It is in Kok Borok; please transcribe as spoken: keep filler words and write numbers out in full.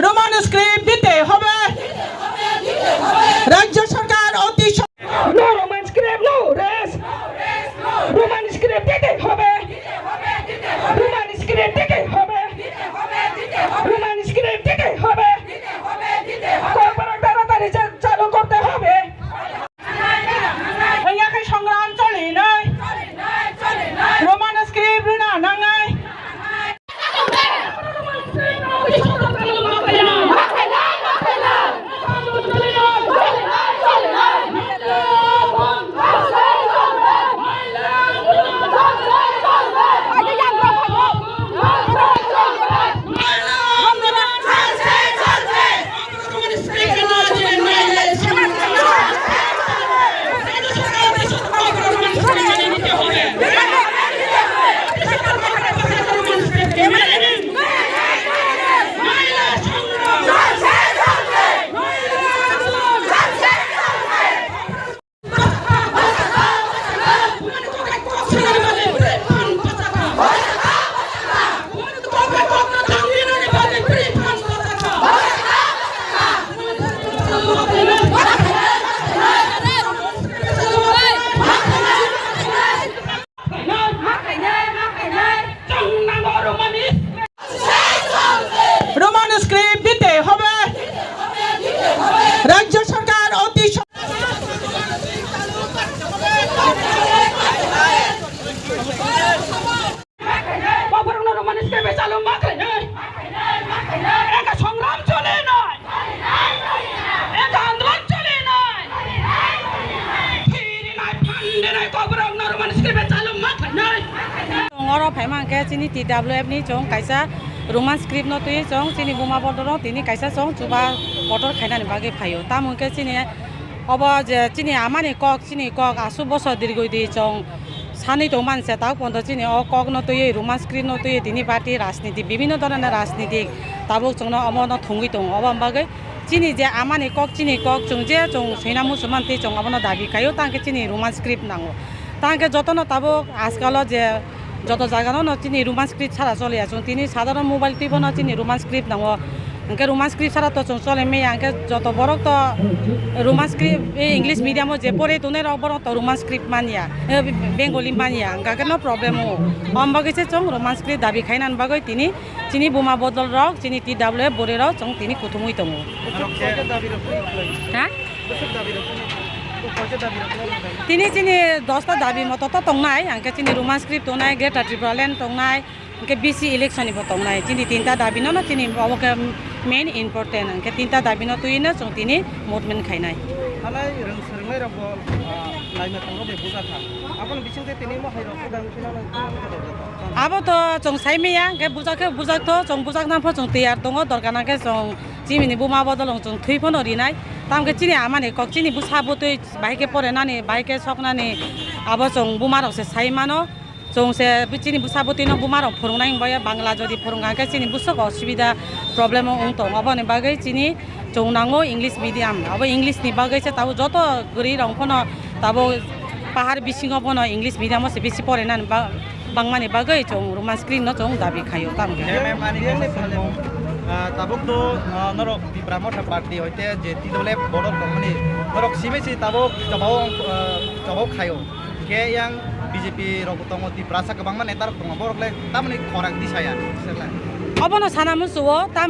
Roman script দিতে হবে। রাজ্য সরকার অতি স- No Roman script, no rest. Roman script দিতে হবে। রোমান স্ক্রিপ্ট দিতে হবে। রোমান স্ক্রিপ্ট দিতে হবে। কর্পোরেট তাড়াতাড়ি চা-, চালু করতে হবে। Wngya khe songram choli nai. Roman script rwna nangnai. Roman script দিতে হবে। রাজ্য সরকার অতি স- Kokborokno Roman script bai chalo ma khlainai. Eka songram chole nai. Eka andolon chole nai. Phiri nai, phande nai, kokborokno Roman script bai chalo ma khlainai. Oro phaima hwnkhe chini T W F ni chwng kaisa Roman script no twi chwng chini buma bodol no tini kaisa chwng chuba kotor khainani bagwi phaio. Tamo hwnkhe chini obo je chini amani kok, chini kok aswk bosor dirgoi di chwng sanwi tongmani se, tabuk pondo chini o kokno twiwi, Roman script no twiwi tini party rajniti, bibhinno dhoroner rajniti tabuk chwngno omono thwngwi tongo. Oboni bagwi chini je amani kok, chini kok chwng je chwng swina muchungmani twi chwng obono dabi khaio, tangkhe chini Roman script nango. Tangkhe jotono tabuk ajkalo je joto jagano no chini Roman script sara choliya, chwng tini sadharon mobile twibono chini Roman script nango. Hwnkhe Roman script sara to chwng chole maya, hwnkhe joto borok to Roman script, e, English medium o je pore tongnai rok borok to Roman script manya, e, Bengali manya, hwnkhe no problem o. Om bagwi se chwng Roman script dabi khainani bagwi tini chini buma bodol rok, chini T W F bwrwi rok chwng tini kuthumwi tongo. Ha? Tini chini dosta dabi moto to tongnai, hwnkhe chini Roman script tongnai, Greater Tripura Land tongnai, hwnkhe B C election ni bo tongnai, chini tinta dabi no, no chini obo khe main important, hwnkhe tinta dabi no twi no chwng tini movement khainai. Halai rwng swrwngnai rok bo, ah, naima tongo bai bujak kha. Aboni bising twi tini mohai rok khe dang phina nang tong khe dok jata. Abo to chwng sai maya, hwnkhe bujak khe bujak to, chwng bujak nang pho chwng tiyar tongo, dorkar nang khe chwng chini buma bodol chwng thwi phano rinai. Tamo khe chini amani kok, chini bwsa bwtwi bahai khe porenani, bahai khe soknani, abo chwng buma rok se sai mano. Chwng se bi-, chini bwsa bwtwino buma rok phwrwngnai wngbai ya, Bangla jodi phwrwngkha khe chini bwswk osubida problem o wng tong. Oboni bagwi chini chwng nango English medium. Abo English ni bagwi se tabuk joto kwrwi rok phano tabuk pahar bisingo phano English medium o se bisi porenani ba-, bangmani bagwi chwng Roman script no chwng dabi khaio tamo khe. Ma'am, ani kaisa samung, ah, tabuk to, ah, norok Tipra Motha Party hoite je T W F bodol tongmani norok simi si tabuk chobao, ah, chobao khaio. Khe yang B J P rok tongo, Tiprasa kwbangma neta rok tongo, borok le tamoni khorang tisaya. Obono sana musuo, tamo